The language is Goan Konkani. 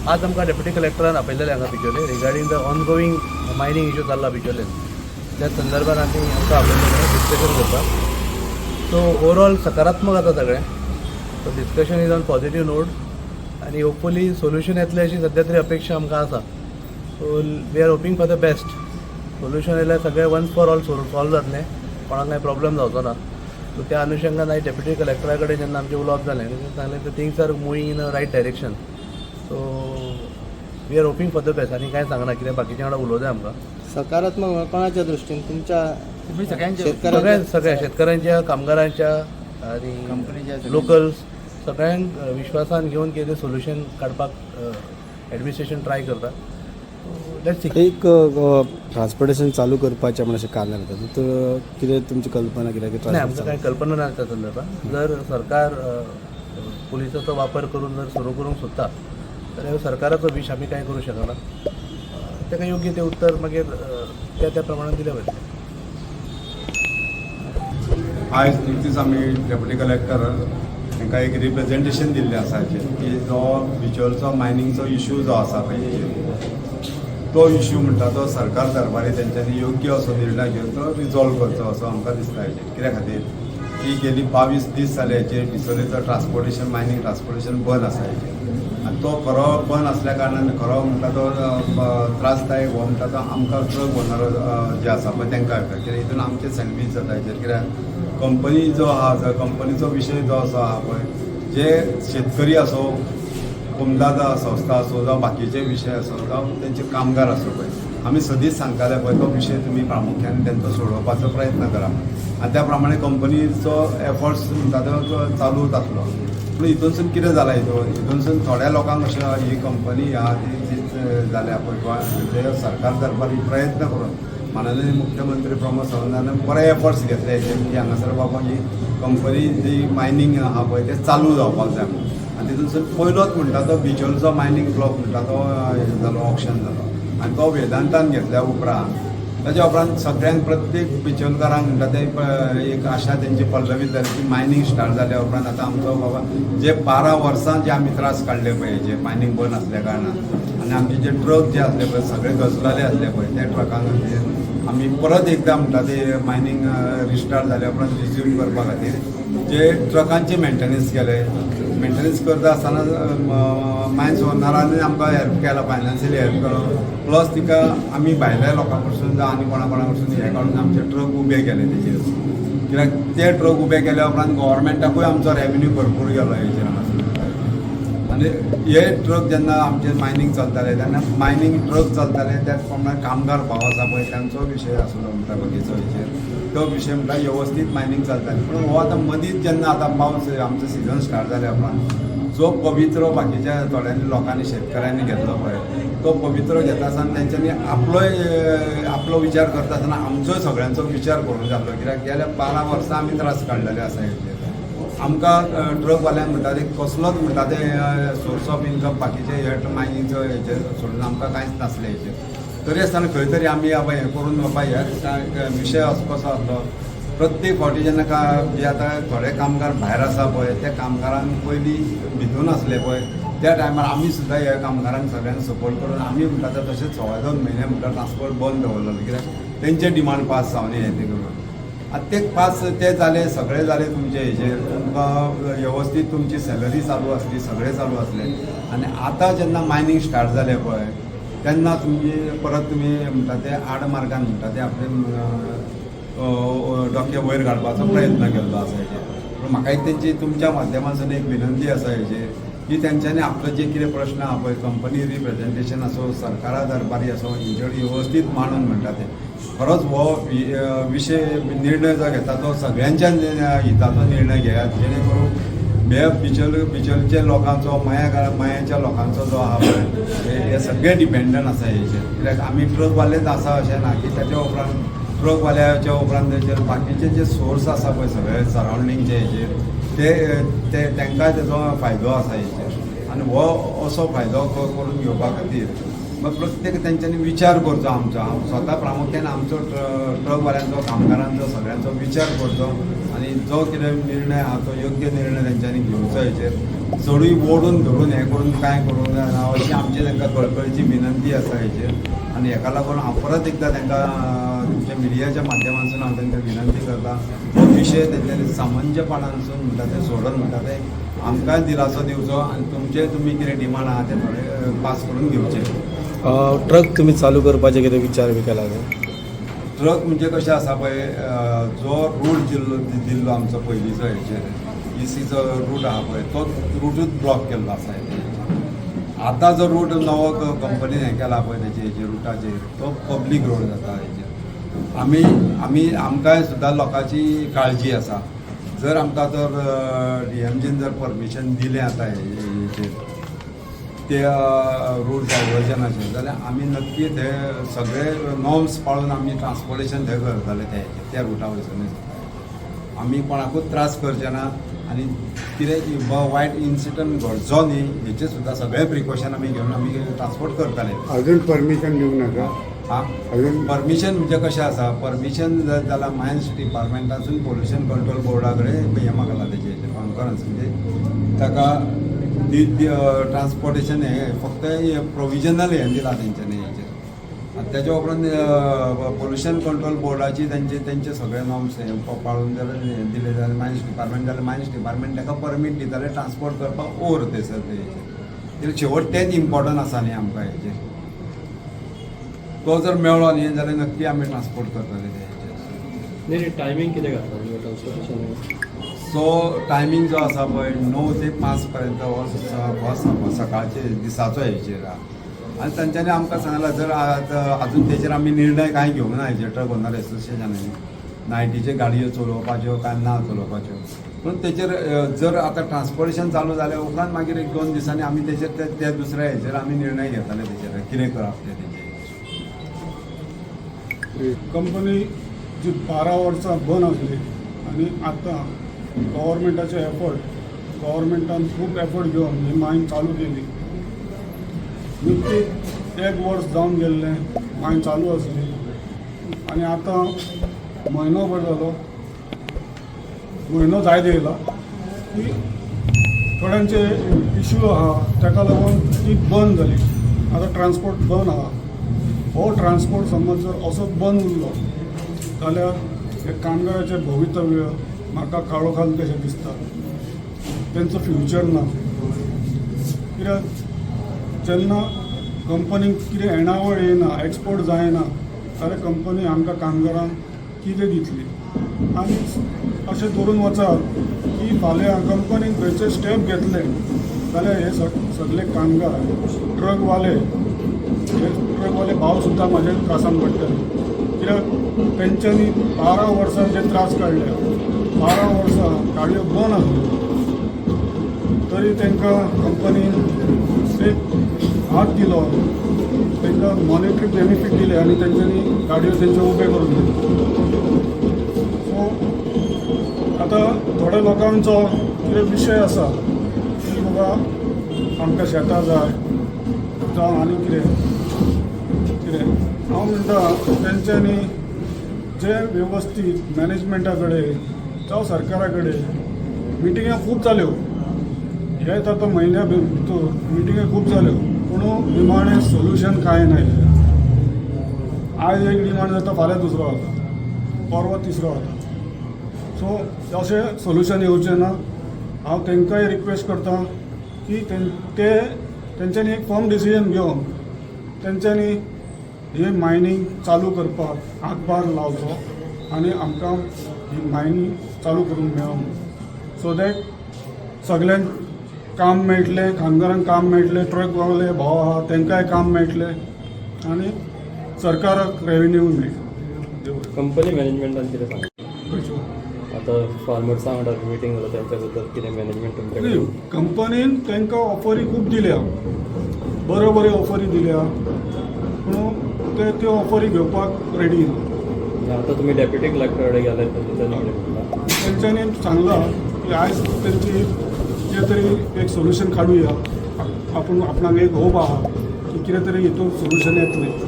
आज आमकां डेप्युटी कलेक्टरान आपयलेलें हांगा बिचोले regarding the ongoing mining issue चल्ला बिचोलेन. त्या संदर्भात आमी आमकां आपयलेलें डिस्कशन करपाक. सो ओवरऑल सकारात्मक आसा सगळें. So discussion is on positive note आनी होपफुली सोल्युशन येतलें अशी सद्या तरी अपेक्षा आमकां आसा. So we are hoping for the best. Solution येयल्यार सगळें वन्स फॉर ऑल सॉल्व जातलें, कोणाक कांय प्रॉब्लम जावचो ना. सो त्या अनुशंगान आयज डेप्युटी कलेक्टरा कडेन जेन्ना आमचें उलोवप जालें, तेणें सांगलें the things are moving in a right direction. So we are hoping for the best. आनी कांय सांगना कित्याक बाकीच्या वांगडा उलोवं जाय आमकां. सकारात्मक म्हणजे कोणाच्या दृष्टीन? तुमच्या? तुम्ही सगळ्यांच्या. सगळ्या शेतकऱ्यांच्या? सगळ्या शेतकऱ्यांच्या, कामगारांच्या कंपनीच्या. आनी लोकल्स सगळ्यांक विश्वासान घेवन कितें सोल्युशन काडपाक एडमिनिस्ट्रेशन ट्राय करता. Let's see. एक ट्रान्सपोर्टेशन चालू करपाचें म्हण अशें कारण जाता तर कितें तुमची कल्पना कितें की? नाही, आमकां कांय कल्पना ना त्या संदर्भात. जर सरकार पुलिसाचो वापर करून जर सुरू करूंक सोदता जाल्यार सरकाराचो विश, आमी कांय करूं शकना. ताका योग्य तें उत्तर मागीर त्या त्या प्रमाणान दिलें वतलें. आयज निकतीच आमी डेप्युटी कलेक्टर तांकां एक रिप्रेझेंटेशन दिल्लें आसा हाचेर की जो बिचोलचो मायनिंगचो इशू जो आसा पळय, तो इशू म्हणटा तो सरकार दरबारी तेंच्यांनी योग्य असो निर्णय घेवन तो रिजॉल्व करचो असो आमकां दिसता हेचेर. कित्या खातीर की गेली 22 दीस जाले हेचेर बिचोलेचो ट्रान्सपोर्टेशन, मायनींग ट्रान्सपोर्टेशन बंद आसा हेचेर. आनी तो खरो बंद आसल्या कारणान खरो म्हणटा तो त्रासदायक हो म्हणटा तो आमकां ट्रक ओनर जे आसा पळय तांकां येता, कित्याक हितून आमचें सँडवीच जाता हेचेर. कित्याक कंपनी जो आहा, कंपनीचो विशय जो आसा आहा पळय, जे शेतकरी आसो, कोमदाद संस्था आसूं जावं बाकीचे विशय आसूं जावं तेंचे कामगार आसूं पळय, आमी सदींच सांगताले पळय, तो विशय तुमी प्रामुख्यान तेंचो सोडोवपाचो प्रयत्न करा. आनी त्या प्रमाणे कंपनीचो एफर्ट्स म्हणटा तो चालूच आसलो. पूण हितूनसून कितें जालां, हितूनसून थोड्या लोकांक अशें ही कंपनी आहा ती जी जाल्या पळय गोंय, जे सरकार दरबारी प्रयत्न करून माननीय मुख्यमंत्री प्रमोद सावंतान बरे एफर्ट्स घेतले हेचेर की हांगासर बाबा ही कंपनी जी मायनींग आहा पळय तें चालू जावपाक जाय म्हणून. आनी तितूनसून पयलोच म्हणटा तो बिचोलचो मायनींग ब्लॉक म्हणटा तो हे जालो, ऑक्शन जालो आनी तो वेदांतान घेतल्या उपरांत ताच्या उपरांत सगळ्यांक, प्रत्येक बिचोलकारांक म्हणटा ते एक आशा तेंची पल्लवीत जाली की मायनींग स्टार्ट जाल्या उपरांत आतां आमचो बाबा जे 12 वर्सां जे आमी त्रास काडले पळय जे मायनींग बंद आसल्या कारणान आनी आमचे जे ट्रक जे आसले पळय सगळे गजलाले आसले पळय, त्या ट्रकांक खातीर आमी परत एकदां म्हणटा ते मायनींग रिस्टार्ट जाल्या उपरांत रिज्यूम करपा खातीर जे ट्रकांचे मेंटेनन्स केले. मेंटेनन्स करता आसतना मायन्स ओनरांनी आमकां हेल्प केला, फायनान्शियली हेल्प केलो. प्लस तिका आमी भायल्या लोकां कडसून जावं आनी कोणा कोणा कडसून हें काडून आमचे ट्रक उबे केले तेजेर. कित्याक ते ट्रक उबे केल्या उपरांत गोवोरमेंटाकूय आमचो रेवेन्यू भरपूर गेलो हेचेर हांगासर. आनी हे ट्रक जेन्ना आमचे मायनींग चलताले तेन्ना मायनींग ट्रक चलताले, त्याच प्रमाणे कामगार भाव आसा पळय तांचो विशय आसलो म्हणटा बगीचो हेचेर, तो विशय म्हणटा वेवस्थीत मायनींग चलतालें. पूण हो आतां मदींच जेन्ना आतां पावस आमचो सिजन स्टार्ट जाल्या उपरांत जो पवित्रो बाकीच्या थोड्यांनी लोकांनी, शेतकऱ्यांनी घेतलो पळय, तो पवित्रो घेता आसतना तेंच्यांनी आपलोय आपलो विचार करता आसतना आमचोय सगळ्यांचो विचार करूंक जाय आसलो. कित्याक गेल्या 12 वर्सां आमी त्रास काडलेले आसा हेचेर. आमकां ट्रकवाल्यांक म्हणटा ते कसलोच म्हणटा ते सोर्स ऑफ इन्कम बाकीचे हे मायनींगचो हेचेर सोडून आमकां कांयच नासलें हेचेर. तरी आसतना खंय तरी आमी बाबा हें करून बाबा ह्या विशय असो कसो आसलो, प्रत्येक फावटी जेन्ना का जे आतां थोडे कामगार भायर आसा पळय, त्या कामगारांक पयलीं भितून आसले पळय, त्या टायमार आमी सुद्दां ह्या कामगारांक सगळ्यांक सपोर्ट करून आमी म्हणटा ते तशेंच 2.25 म्हयने म्हणटा ट्रान्सपोर्ट बंद दवरलेलो, कित्याक तेंचे डिमांड पास जावन हें तें करून. आतां ते पास ते जाले, सगळे जाले तुमचे हेजेर, तुमकां वेवस्थीत तुमची सॅलरी चालू आसली, सगळें चालू आसलें. आनी आतां जेन्ना मायनींग स्टार्ट जालें पळय, तेन्ना तुमची परत तुमी म्हणटा ते आड मार्गान म्हणटा ते आपले डोके वयर काडपाचो प्रयत्न केल्लो आसा हेजेर. पूण म्हाका एक तेंची तुमच्या माध्यमांतसून एक विनंती आसा हेजेर की तेंच्यांनी आपलो जे कितें प्रश्न आहा पळय, कंपनी रिप्रेझेंटेशन आसूं, सरकारा दरबारी आसूं, हेंचे कडेन वेवस्थीत मांडून म्हणटा ते खरोच हो विशय निर्णय जो घेता तो सगळ्यांच्या हिताचो निर्णय घेयात, जेणे करून हे बिचोलच्या लोकांचो, माया मायाच्या लोकांचो जो आहा पळय हे सगळे डिपेंडंट आसा हेचेर. कित्याक आमी ट्रकवालेच आसा अशें ना की ताच्या उपरांत ट्रकवाल्याच्या उपरांत तेचेर बाकीचे जे सोर्स आसा पळय सगळे सरावंडींगचे हेचेर ते ते तांकां तेजो फायदो आसा हेचेर. आनी हो असो फायदो करून घेवपा खातीर मग प्रत्येक तेंच्यांनी विचार करचो आमचो. हांव स्वता प्रामुख्यान आमचो ट्रकवाल्यांचो, कामगारांचो, सगळ्यांचो विचार करचो आनी जो कितें निर्णय आहा तो योग्य निर्णय तेंच्यांनी घेवचो. हेचेर चडूय ओडून धरून हें करून कांय करूंक जायना अशी आमची तांकां कळकळीची विनंती आसा हेचेर. आनी हेका लागून हांव परत एकदां तांकां तुमच्या मिडियाच्या माध्यमांतसून हांव तांकां विनंती करता, हो विशय तेंच्यांनी सामंजपणानसून म्हणटा ते सोडून म्हणटा ते आमकांय दिलासो दिवचो आनी तुमचे तुमी कितें डिमांड आहा ते थोडे पास करून घेवचे. ट्रक तुमी चालू करपाचे कितें विचार बी केला न्हू? ट्रक म्हणजे कशें आसा पळय, जो रूट दिल्लो आमचो पयलींचो हेचेर इसीचो रूट आहा पळय, तो रुटूच ब्लॉक केल्लो आसा हेचेर. आतां जो रूट नवो कंपनीन हें केला पळय तेजे हेजेर रुटाचेर, तो पब्लीक रोड जाता हेचेर. आमी आमी आमकांय सुद्दां लोकांची काळजी आसा. जर आमकां जर डीएमजीन जर परमिशन दिलें आतां हेचेर ते रूट डायवर्जनाचेर, जाल्यार आमी नक्की ते सगळे नॉर्म्स पाळून आमी ट्रान्सपोर्टेशन थंय करतले. ते त्या रुटा वयसून आमी कोणाकूच त्रास करचे ना आनी कितें वायट इन्सिडंट घडचो न्ही हेचे सुद्दां सगळे प्रिकॉशन आमी घेवन आमी ट्रान्सपोर्ट करतले. अजून परमिशन दिवंक नाका? हा. अजून? परमिशन म्हणजे कशें आसा, परमिशन जर जाल्यार मायन्स डिपार्टमेंटासून पोल्युशन कंट्रोल बोर्डा कडेन हें मागलां तेजें कॉन्करन्स, म्हणजे ताका ट्रान्सपोर्टेशन हें फक्त प्रोविजनल हें दिलां तेंच्यांनी हेचेर. आनी तेच्या उपरांत पोल्युशन कंट्रोल बोर्डाची तेंचे सगळे नॉर्म्स हे पाळून जर हें दिलें जाल्यार मायन्स डिपार्टमेंट, जाल्यार मायन्स डिपार्टमेंट ताका परमीट दिताले ट्रान्सपोर्ट करपाक ओर थंयसर ते हेचेर. कित्याक शेवट तेंच इम्पोर्टंट आसा न्ही आमकां हेचेर. तो जर मेळ्ळो न्ही जाल्यार नक्की आमी ट्रान्सपोर्ट करतले ते हेचेर. नाही, टायमिंग कितें घातला तुमी ट्रान्सपोर्टेशन? सो टायमींग जो आसा पळय, 9 ते 5 पर्यंत हो हो सकाळचे दिसाचो हेचेर आहा. आनी तांच्यांनी आमकां सांगलां, जर आजून तेचेर आमी निर्णय कांय घेवंक ना हेचेर ट्रक ओनर एसोसिएशनांनी नायटीचे गाडयो चलोवपाच्यो काय ना चलोवपाच्यो. पूण तेचेर जर आतां ट्रान्सपोर्टेशन चालू जाल्या उपरांत मागीर एक दोन दिसांनी आमी तेचेर त्या दुसऱ्या हेचेर आमी निर्णय घेतले तेचेर कितें करप तें तेचेर. कंपनी जी 12 वर्सां बंद आसली आनी आतां गव्हर्मेंटाचे एफर्ट, गव्हर्मेंटान खूब एफर्ट घेवन ही मायन चालू केली. निकतीच एक वर्स जावन गेल्लें मायन चालू आसली आनी आतां म्हयनो भर जालो, म्हयनो जायत येयला की थोड्यांचे इश्यू आहा, ताका लागून ती बंद जाली. आतां ट्रान्सपोर्ट बंद आहा. हो ट्रान्सपोर्ट समज जर असोच बंद उरलो जाल्यार हे कामगाराचें भवितव्य म्हाका काळोखान कशें दिसता. तेंचो फ्युचर ना. कित्याक जेन्ना कंपनीक कितें येणावळ येयना, एक्सपोर्ट जायना, जाल्यार कंपनी आमकां कामगारांक कितें दितली? आनी अशें धरून वचात की फाल्यां कंपनीन खंयचे स्टेप घेतले जाल्यार हे सगळे कामगार, ट्रकवाले, हे ट्रकवाले भाव सुद्दां म्हाजे त्रासान पडटले. कित्याक तेंच्यांनी 12 वर्सां जे त्रास काडले, 12 वर्सां गाडयो बंद आसल्यो तरी तांकां कंपनीन एक हात दिलो, तांकां मॉनिटरी बेनिफीट दिले आनी तेंच्यांनी गाडयो तेंच्यो उबे करून दिल्यो. सो आतां थोड्या लोकांचो कितें विशय आसा की बाबा आमकां शेतां जाय जावं आनी कितें कितें. हांव म्हणटा तेंच्यांनी जे वेवस्थीत मॅनेजमेंटा कडेन जावं सरकारा कडेन मिटिंग्यो खूब जाल्यो. हेच आतां म्हयन्या भितर मिटिंग्यो खूब जाल्यो, पूण निमाणें सोल्युशन कांय ना येयलें. आयज एक डिमांड जाता, फाल्यां दुसरो जाता, परवां तिसरो जाता. सो अशें सोल्युशन येवचें ना. हांव तांकांय रिक्वेस्ट करता की ते तेंच्यांनी एक फर्म डिसिजन घेवन तेंच्यांनी हे मायनींग चालू करपाक हातभार लावचो आनी आमकां ही मायनींग चालू करूंक मेळोंक, सो that सगल्यांक काम मेळटलें, कामगारांक काम मेळटलें, ट्रकवाले भाव आहा तांकांय काम मेळटलें आनी सरकाराक रेवेन्यू मेळटलो. कंपनी मॅनेजमेंटान कितें सांगलां? खंयच्यो? आतां फार्मर्सां वांगडा मिटींग जाला तेंच्या बद्दल कितें मॅनेजमेंट तुमच्या कडेन? कंपनीन तांकां ऑफरी खूब दिल्या, बऱ्यो बऱ्यो ऑफरी दिल्या, पूण ते त्यो ऑफरी घेवपाक रेडी ना. आतां तुमी डेप्युटी कलेक्टर कडेन गेले तेंच्यांनी कितें म्हणलां? तेंच्यांनी सांगलां की आयज तेंची कितें तरी एक सोल्युशन काडुया आपूण, आपणाक एक होप आहा की कितें तरी हितून सोल्युशन येतलें.